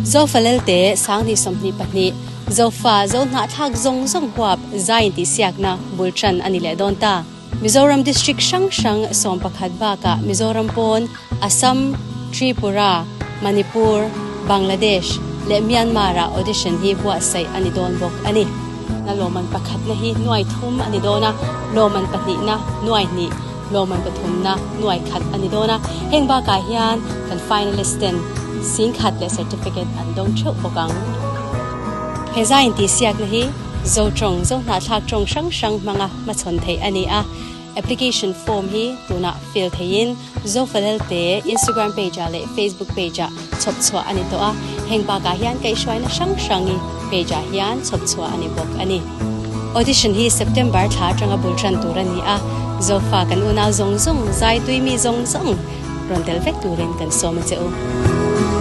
Zofa Lelte 2022, Zofa Zohnahthlak zawng zawng huap zai intihsiakna bul tan a ni leh dawn ta. Mizoram District hrang hrang 11 bakah Mizoram pawn Assam, Tripura, Manipur, Bangladesh leh Myanmar-ah audition hi buatsaih a ni dawn bawk a ni. Na lawmman pakhatna hi nuai thum a ni dawn a, lawmman pahnihna nuai hnih, lawmman pathumna nuai khat a ni dawn a. Heng bakah hian kan finalist ten singkhat leh certificate an dawng theuh bawk ang. He zai intihsiakna hi Zo tawng, Zo hnahthlak tawng hrang hrang hmanga hmachhawn theih a ni a. Application form hi tunah fill theiin Zofalelte Instagram page-ah leh Facebook page-ah chhawp chhuah a ni tawh a, heng bakah hian kaihhruaina hrang hrangi page-ah hian chhawp chhuah a ni bawk a ni. Audition hi September thla atanga bul tan tur a ni a, Zofa kan unau zawng zawng, zai tui mi zawng zawng rawn tel vek turin kan sawm a che u.